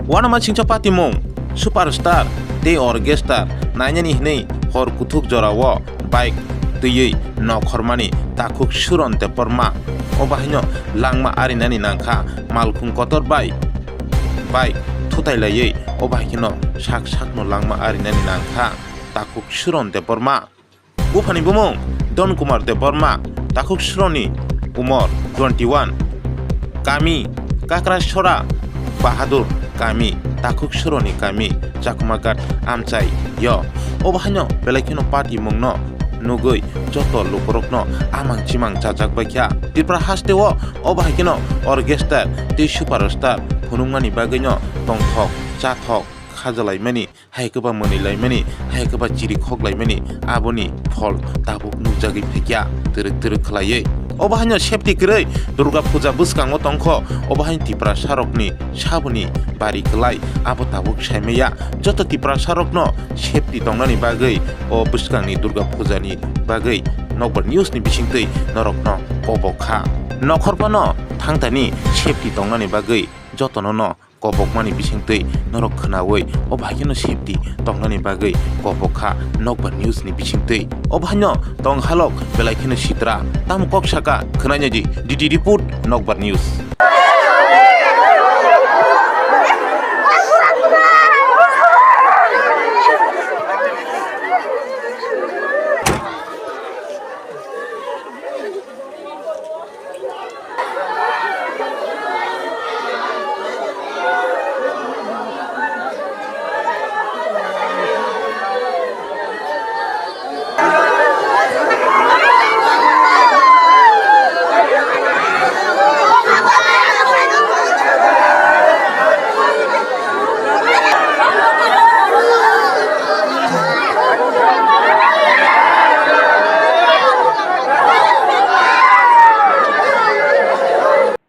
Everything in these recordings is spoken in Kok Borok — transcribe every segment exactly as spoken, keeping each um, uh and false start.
Wanama singcha patimung, superstar tei orchestra nainani hwnwi hor kuthuk jorao bike twiwi nokhormani takhuk Suron Debbarma. O bahaino langma arinani nangkha malkhung kotor bai bike thutai laiwi o bahaikhe no sak sakno langma arinani nangkha takhuk Suron Debbarma. Buphani bumung Don Kumar Debbarma, takhuk Suroni, umor twenty one, kami Kakrasora, Bahadur kami, takhuk Suroni kami, Chakmaghat amchai yo. O bahaino belai kheno patimungno nugwi joto lukurokno amang chimang chajak baikha. Tripura hasteo o bahai kheno orchestra tei superstar phunukmani bagwino tongthok chathok khajalaimani, hai khe ba mwnwi laimani, hai khe ba chiri khok laimani, aboni phol tabuk nukjagwi phaikya, twrwk twrwk khwlaiwi. Obo haino safety kwrwi Durga Puja bwskango tongkho, obo haino Tiprasarokni saboni bari kwlai, abo tabuk saimaya. Joto Tiprasarokno safety tongnani bagwi o bwskangni Durga Puja ni bagwi Nokbar News ni bisingtwi norokno kobok kha. Nokhor phano thangtani safety tongnani bagwi jotono no kobokmani bisingtwi norok khwnawi, o bahai kheno safety tongnani bagwi kobok kha Nokbar News ni bisingtwi. O bahaino tong halok belai kheno sitra. Tamo kok saka khwnai naidi, D D report, Nokbar News.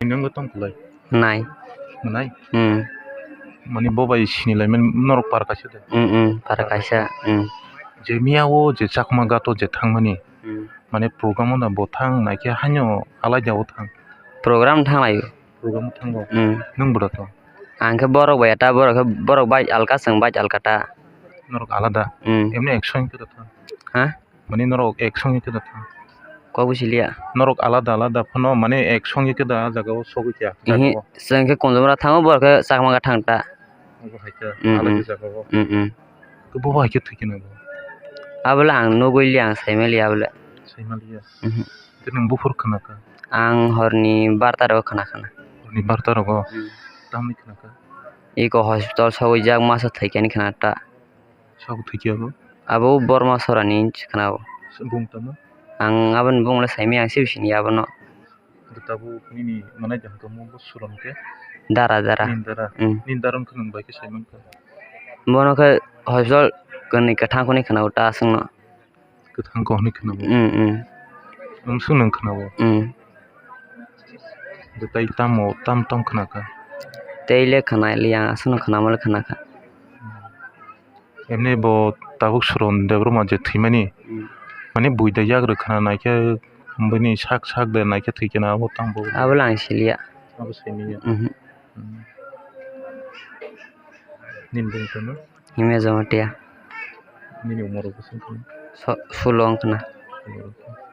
Nungbo tong kwlai. Nai. Nai? Hmm. Mani bo bai sini lai mani norok para kaisa de. Hmm, hmm, para kaisa. Hmm. Je miya o je Chakma Ghat o je thangmani. Hmm. Mane program o da bo thang naikhe haino alaida o thang. Program thang lai. Program thango. Hmm. Nung bwrwi to? Ang khe borok bai ta, borok khe, borok bai alka, chwng bai alka ta. Norok alada? Hmm. Emni ek song khe da thang? Ha? Mane norok ek song khe da thang? Kok bwsiliya. Norok alada alada phano mane ek song khe da ah jaga o sogwi kya? Ihi, jaga o. Chwng khe Kunjumra thango, borok khe Chakma Ghat thang ta. Obo hai khe, hmm, alada, hmm, jaga o. Hmm, hmm. Khe bo hai khe thwi khe nang bo? Abole ang nugwi li, ang saimali abole. Saimaliya? Mhm. Tei nwng buphuru khna kha? Ang horni barta rogo khna khna. Horni barta rogo? Hmm. Tamni khna kha? Iko hospital sogwi jak masa thwi khe ani khna ta. Sabo thwi khe abo? Abo Borma Sorani khna o. Bung tamo? Ang aboni bung le saimaya, ang sibo sini abono. Tabuk nini manai jang tongmo bo Suron khe? Dara, dara. Nini dara? Hmm. Nini dara wngkha nwng bai khe saimankha? Bono khe hospital kwnwi kwthang khwnwi khna o ta aswkno. Kwthang kok hwnwi khna bo? Mm, mm. Nwng swk nwng khna bo? Mm. Tei tamo, tam tong khna kha? Tei le khna liya, aswkno khna mo le khna kha. Emni bo tabuk Suron Debbarma je thwimani, mm, mane buida yagrwi khna naikhe, bini sak sak de naikhe thwi khe na abo tang bo? Abo le ang siliya. Abo siliya? Mhm. Mm. Nini bung tamo? Himya Jamatia. Nini umor bo bwswk wngkha? So-, sulo wngkha na. Sulo wngkha.